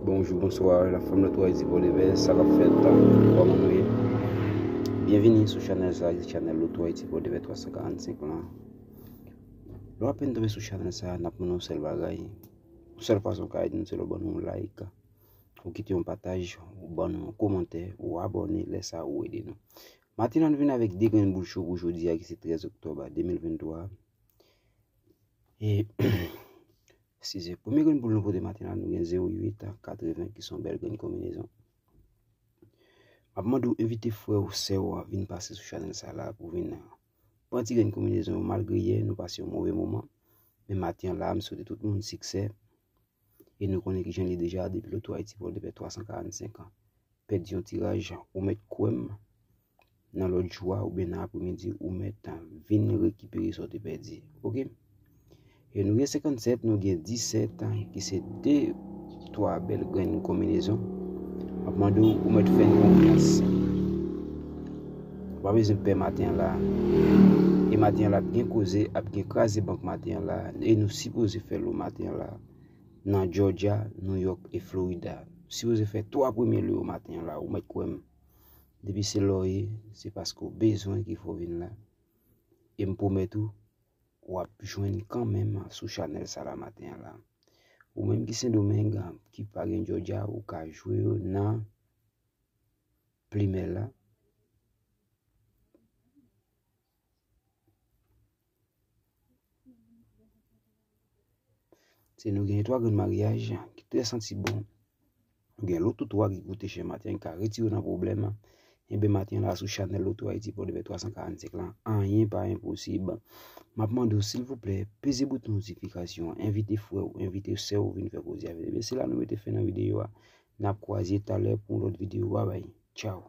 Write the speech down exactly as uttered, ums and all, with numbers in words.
Bonjou, bonswa, la fanm Loto Ayiti Pòdepè, sa k ap fèt? Kòman nou ye? Byenvini sou chanèl sa, ki se chanèl Loto Ayiti Pòdepè twa san karannsenk lan. Lè w apèn tonbe sou chanèl sa, n ap mande yon sèl bagay. Yon sèl fason w ka ede nou, se lè w ban nou yon like, ou kite yon pataj, ou ban nou yon kòmantè, ou abòne, lè sa ou ede nou. Maten an, nou vin avèk de grenn boul cho pou jodi a, ki se trèz oktòb de mil venntwa. E, eskize, premye grenn boul nou pote maten an, nou gen zewo uit a katreven, ki se yon bèl grenn konbinezon. M ap mande w envite frè w, sè w vin pase sou chanèl sa la pou vin pran ti grenn konbinezon yo, malgre yè nou pase yon move moman. Men maten an la, m swete tout moun siksè. E nou konnen kijan li ye deja, depi Loto Ayiti Pòdepè twa san karannsenk an pèdi yon tiraj, ou mèt kwè m, nan lòt jou a oubyen nan apremidi, ou mèt vin rekipere sa w te pèdi. Oke? E nou gen senkannsèt, nou gen disèt, ki se de, twa bèl grenn konbinezon. M ap mande w, ou mèt fè n konfyans. Ou pa bezwen pè maten an la. E maten an la ap gen koze, ap gen kraze bank maten an la. E nou sipoze fè lo maten an la nan Georgia, New York e Florida. Sipoze fè twa premye lo yo maten an la, ou mèt kwè m. Depi se lò w ye, se paske w bezwen ki fè w vin la. E m pwomèt ou, w ap jwenn kanmenm sou chanèl sa la maten an la. Ou menm ki Sendomeng, ki pa gen Georgia, ou ka jwe yo nan plimè la. Se nou gen twa grenn maryaj ki trè santi bon. Nou gen loto twa ki koute chè maten an, ki ka retire w nan pwoblèm. Enben, maten an la sou chanèl Loto Ayiti Pòdepè twa san karannsenk lan, anyen pa enposib. M ap mande w, silvouplè, peze bouton notifikasyon an, envite frè w, envite sè w vin fè koze avè nou. Ebyen, se la nou mete fen nan videyo a. N ap kwaze talè pou yon lòt videyo. Babay. Tchaw.